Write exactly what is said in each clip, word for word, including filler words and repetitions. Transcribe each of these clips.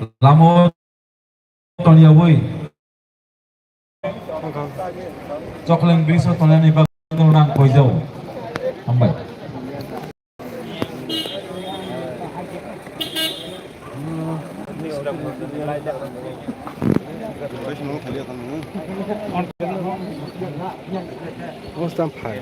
Lama o toniyawi Chokleng bridge o tongnani bagwi nang koijao. Hambai. Mustam phai.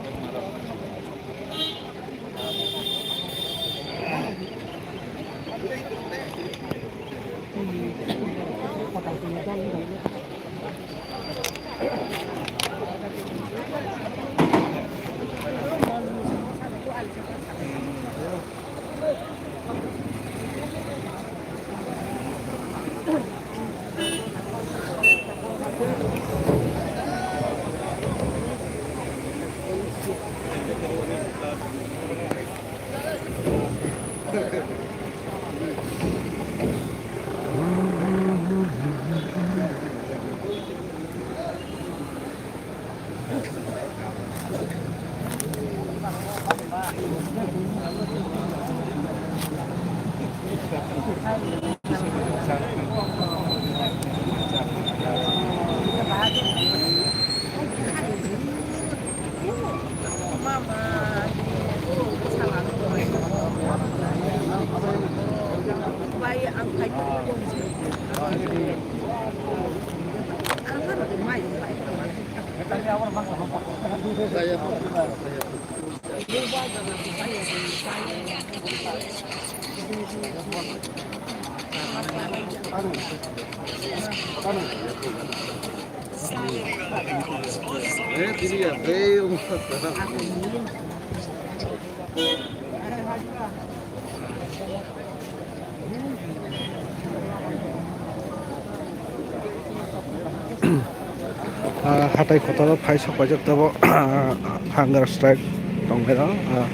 Ah, hatai kotor o phai sok paijak tabok, ah, hunger strike tonglaio. Ah,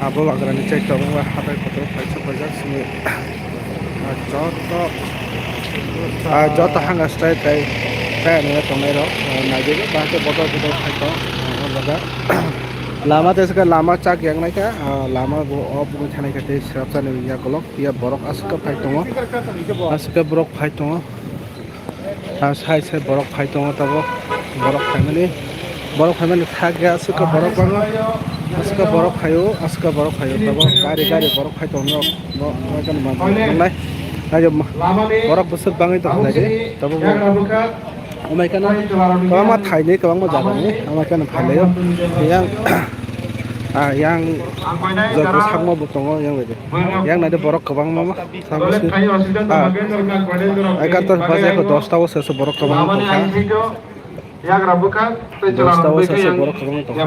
abo bagrani chai tabok hatai kotor o phai sok paijak sini, ah, joto, ah, joto hunger strike tai, tai nai tongnai rok, ah, naidi bahai bodol bodol khai tong, ah, o jaga. Lama tei lama chak yang nai kha, ah, lama bo off wngwi thanai kha tei srapsa ni yakolog. Phiya borok aswk khe phai tongo, aswk khe borok phai tongo. Ah, sai sai borok phai tongo tabok. Borok phaimani, borok phaimani thak ya aswk khe borok bango. Aswk khe borok phaio, aswk khe borok phaio tabok. Gari gari borok phai tongo. Bo, bo, bo, bo, bo, nai. Ayo, borok bwswk bangwi tong khlai di. Tabok bo. Omaikano kwbangma thaini, kwbangma jagani, omaikano phailaio. Yang, ah, yang joto sakma bo tongo, yang baidi. Yang naidi borok kwbangma ma, sabo se, ah, egarta baje ko dosta o se borok kwbangma tongkha. Dosta o se borok kwbangma tongkha.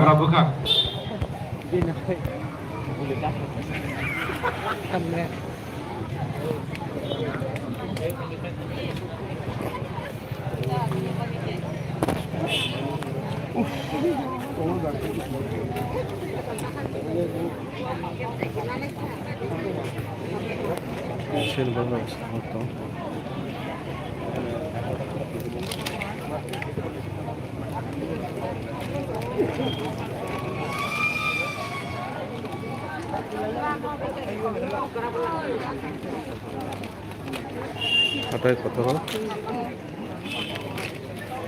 Hatai kotor o.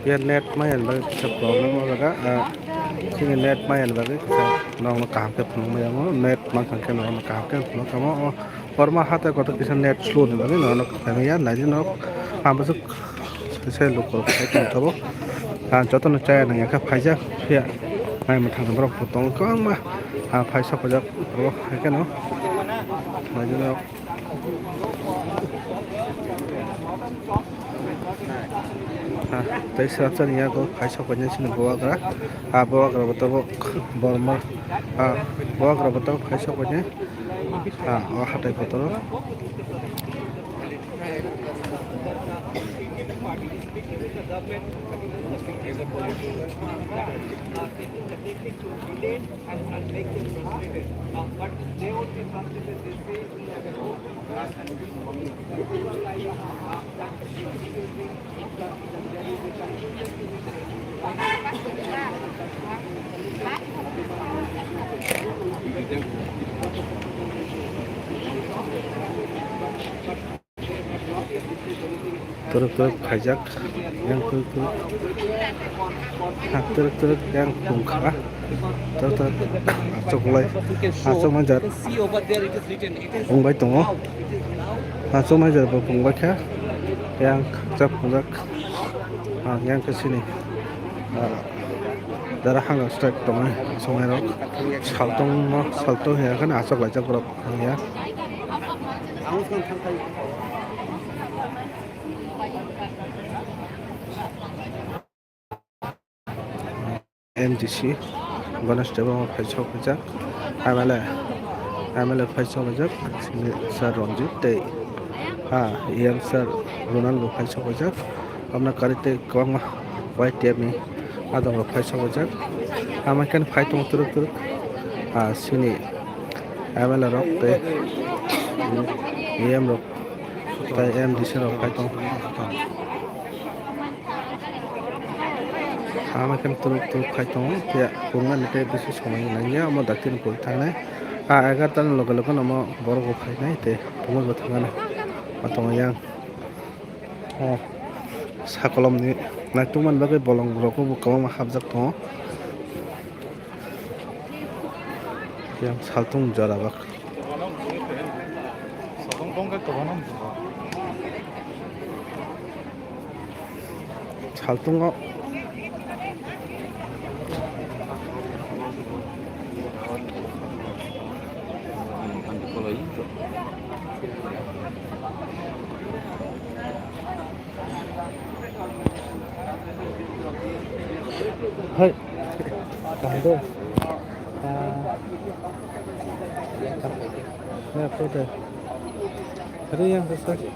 Ya net maya ni bagwi kisa problem o jaga, ah, chini net maya ni bagwi kisa norokno kaham khe phunukma yango, net mankha khe norokno kaham khe phunukma o. Korma hatai kotor kisa net slow ni bagwi norokno khaimaya, naidi norok, ah, bwswk se lukurok phai tongthobo. Ah, jotono chaya nangya khe phaijak phiya, naima thangni borok bo tongo kwbangma, ah, phai sok phaijak borok hai kheno naidi norok. Ah, tei srapsa ni yago phai sok painai chini bubagra. Ah, bubagra bo tabok borma. Ah, bubagra bo tabok phai sok painai. Ah, o hatai kotor o. Twrwk twrwk khaijak, yang twrwk twrwk, ha, twrwk twrwk yang pungkha, twrwk twrwk achoklai, achokmai jar pungbai tongo, achokmai jar bo pungbai kha, yang khakchak pungjak, ah, yang khe sini, ah, dara hanga strike tongnai achokmai rok, saltongno saltong hiya kheno achoklaijak borok hiya. M D C Ganesh Debbarma phai sok rijak, M L A, M L A phai sok rijak, sir Ranjit tei, ha, E M sir Ronald bo phai sok rijak, amna kari tei kwbangma Y T F ni adong rok phai sok rijak, ama khe phai tongo twrwk twrwk, ha, sini M L A rok tei E M rok. Tai M D C rok phai tong. Ama khe twrwk twrwk phai tongo. Phiya pungmani tei bisi somoi nangya, omo dakti ni puri thangnai. A egarta ni loge loge no omo borok bo phainai tei pungma bo thangani. Ma tongo yang. O sakolom ni naitukmani bagwi bolong rok bo kwbangma hapjak tongo. Yang saltung jora bak. Saltungo. Hai. Kaham do? Ah. Ya, apa dah? Ada yang besar. Ya.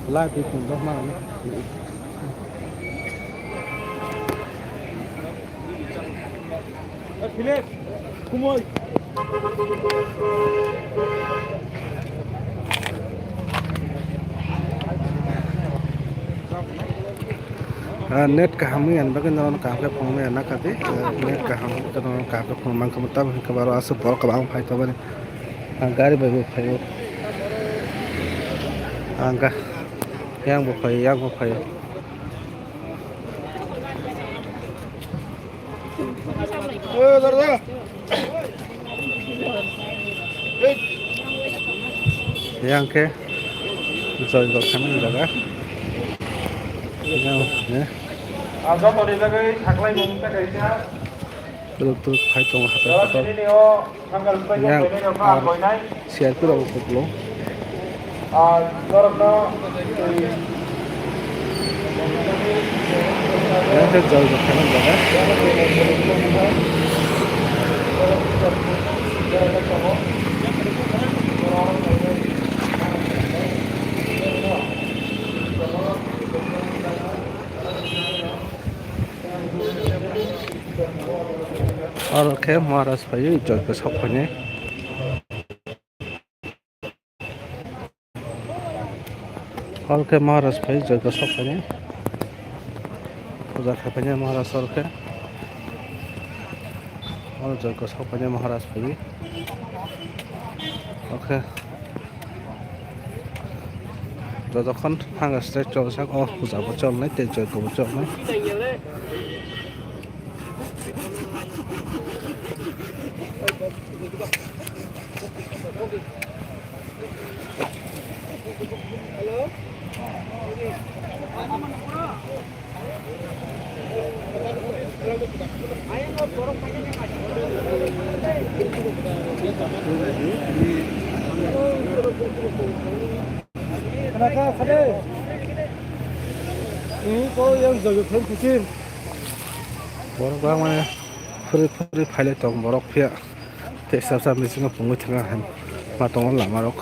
Live biking dok mana. Ah, net kaham wngya ni bagwi norok kaham khe phunuknai ya nakha di. Ah, net kaham wngya norok kaham khe phunuk mankha, tamo hwnkhe aro aswk borok kwbang phai tongmani. Ah, gari bai bo phaio. Ang ga-, yang bo phaio, yang bo phaio. Yang khe joy gor khamani jaga. Yang, eh. Ang joto ni bagwi thaklai mung ta kaisa. Twrwk twrwk phai tongo hatai hatai. Yang ar C R P rok bo kupulung. Yang khe jol rok khaina jaga. Oro khe Maharaj phaiwi joto sok phainai. Oro khe Maharaj phai joto sok phainai. Puja khai phainai Maharaj oro khe. Oro joto sok phainai Maharaj phaiwi. Oro khe. Jotokhon hanga strike chol sak, o puja bo cholnai tei joto bo cholnai. Borok bangmani phuri phuri phailai tong borok phiya. Tei sasa bisingo pungwi thangna hai ma tongo lama rok.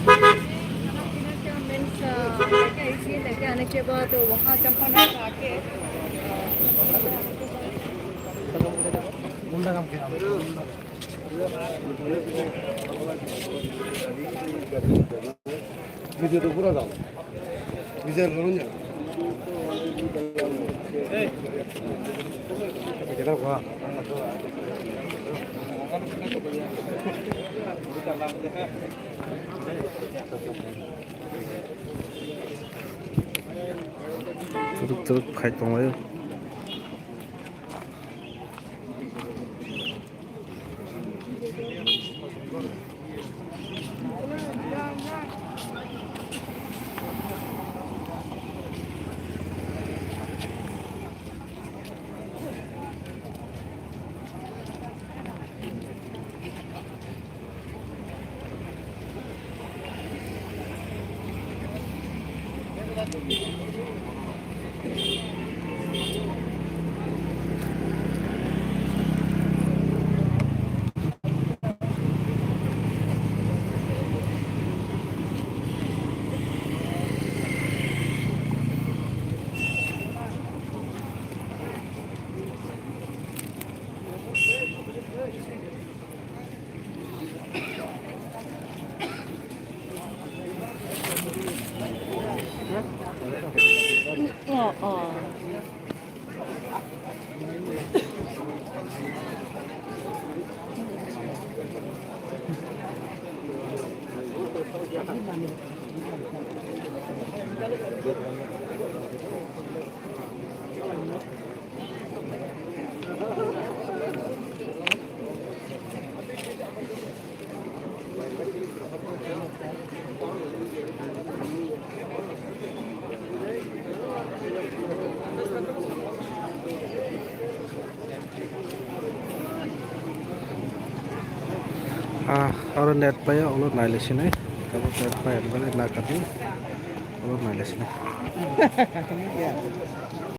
खाना पीना क्या मीन्स, क्या इसलिए लेके आने के बाद वहाँ चंपारण आके, Video tu pura dao. Video tu pura dao. Turuk turuk khai tonglaio. Ah, oro net paio, ulo naile sinai. Tabuk net paio, bale na kati. Ulo naile sinai.